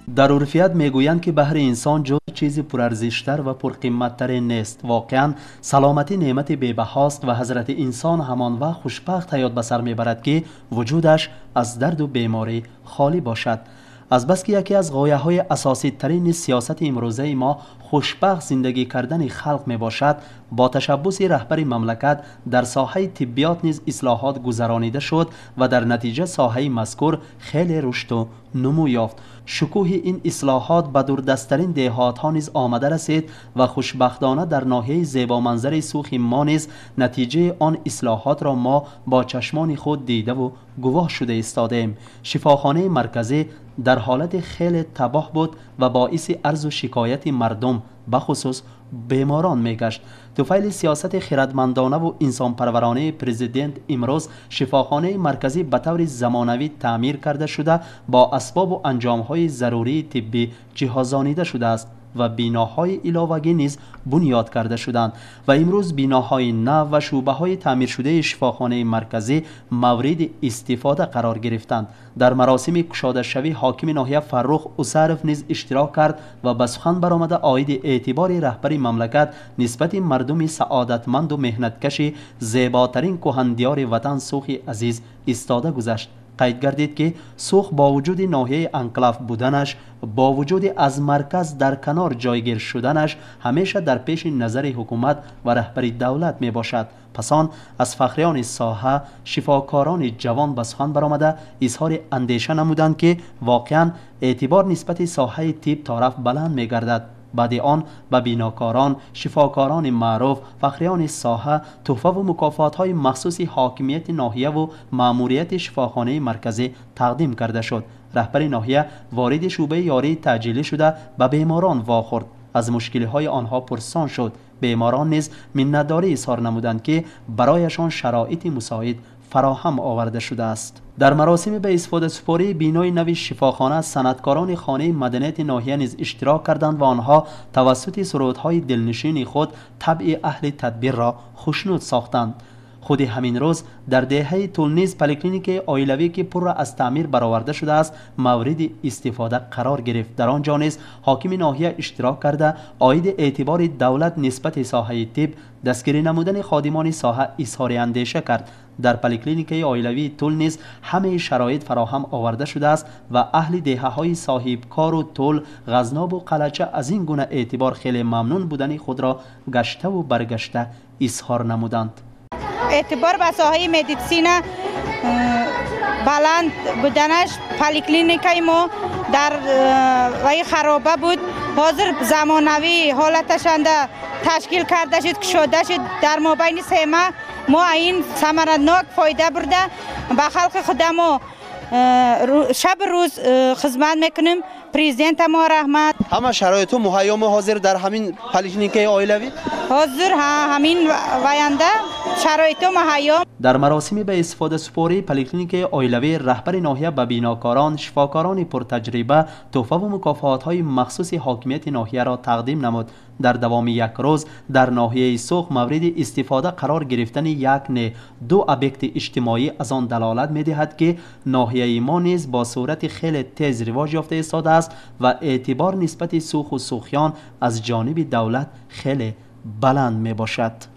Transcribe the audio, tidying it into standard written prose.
Дар урфият мегӯянд, ки баҳри инсон ҷуз чизи пурарзиштар ва пурқимматтаре нест. Воқеан, саломатӣ неъмати бебаҳост ва ҳазрати инсон ҳамон вақт хушбахт ҳаёт ба сар мебарад, ки вуҷудаш аз дарду беморӣ холӣ бошад. Азбаски яке аз ғояҳои асоситарини сиёсати имрӯзаи мо хушбахт зиндагӣ кардани халқ мебошад, бо ташаббуси раҳбари мамлакат дар соҳаи тиббиёт низ ислоҳот гузаронида шуд ва дар натиҷа соҳаи мазкур хеле рушду нумӯ ёфт. Шукӯҳи ин ислоҳот ба дурдасттарин деҳотҳо низ омада расид ва хушбахтона дар ноҳияи зебоманзари Сухи мо низ натиҷаи он ислоҳотро мо бо чашмони худ дидаву гувоҳ шуда истодаем. Шифохонаи марказӣ дар ҳолати хеле табоҳ буд ва боиси арзу шикояти мардум, бахусус беморон, мегашт. Туфайли сиёсати хирадмандонаву инсонпарваронаи президент имрӯз шифохонаи марказӣ ба таври замонавӣ таъмир карда шуда, бо асбобу анҷомҳои зарурии тиббӣ ҷиҳозонида шудааст ва биноҳои иловагӣ низ бунёд карда шуданд ва имрӯз биноҳои нав ва шӯъбаҳои таъмиршудаи шифохонаи марказӣ мавриди истифода қарор гирифтанд. Дар маросими кушодашавӣ ҳокими ноҳия Фаррух Усаров низ иштирок кард ва ба сухан баромада оиди эътибори раҳбари мамлакат нисбати мардуми саодатманду меҳнаткаши зеботарин кӯҳандиёри ватан Сухи азиз истода гузашт. Қайд гардид, ки Сух бо вуҷуди ноҳияи анклав буданаш, бо вуҷуди аз марказ дар канор ҷойгир шуданаш, ҳамеша дар пеши назари ҳукумат ва раҳбари давлат мебошад. Пас он аз фахриёни соҳа, шифокорони ҷавон ба сухан баромада изҳори андеша намуданд, ки воқеан эътибор нисбати соҳаи тиб торафт баланд мегардад. Баъди он ба бинокорон, шифокорони маъруф, фахриёни соҳа тӯҳфаву мукофотҳои махсуси ҳокимияти ноҳияву маъмурияти шифохонаи марказӣ тақдим карда шуд. Раҳбари ноҳия вориди шӯъбаи ёрии таъҷилӣ шуда, ба беморон вохӯрд, аз мушкилиҳои онҳо пурсон шуд. Беморон низ миннатдорӣ изҳор намуданд, ки барояшон шароити мусоид фароҳам оварда шудааст. Дар маросими ба истифодасупории бинои нави шифохона санъаткорони хонаи маданияти ноҳия низ иштирок карданд ва онҳо тавассути сурудҳои дилнишини худ табъи аҳли тадбирро хушнуд сохтанд. Худи ҳамин рӯз дар деҳаи Тул низ поликлиникаи оилавӣ, ки пурра аз таъмир бароварда шудааст, мавриди истифода қарор гирифт. Дар он ҷо низ ҳокими ноҳия иштирок карда, оиди эътибори давлат нисбати соҳаи тиб, дастгирӣ намудани ходимони соҳа изҳори андеша кард. Дар поликлиникаи оилавии Тул низ ҳамаи шароит фароҳам оварда шудааст ва аҳли деҳаҳои Соҳибкору Тул, Ғазнобу Қалача аз ин гуна эътибор хеле мамнун будани худро гаштаву баргашта изҳор намуданд. Эътибор ба соҳаи медицина баланд буданаш, поликлиникаи мо дар ваи хароба буд, ҳозир замонавӣ ҳолаташанда ташкил карда шуд, кушода шуд. Дар мобайни 3 моҳ мо ин самаранок фоида бурда, ба халқи худамо шабу рӯз хизмат мекунем. Президента мо раҳмат. Ҳама шароитҳо муҳайёму ҳозир дар ҳамин поликлиникаи оилавӣ? Ҳозир ҳамин ваянда шароитҳо муҳайё. Дар маросими ба истифодасупории поликлиникаи оилавӣ раҳбари ноҳия ба бинокорон, шифокорони пуртаҷриба тӯҳфаву мукофотҳои махсуси ҳокимияти ноҳияро тақдим намуд. Дар давоми як рӯз дар ноҳияи Сух мавриди истифода қарор гирифтани як не, ду объекти иҷтимоӣ аз он далолат медиҳад, ки ноҳияи мо низ бо суръати хеле тез ривоҷ ёфта истодааст ва эътибор нисбати Суху сухиён аз ҷониби давлат хеле баланд мебошад.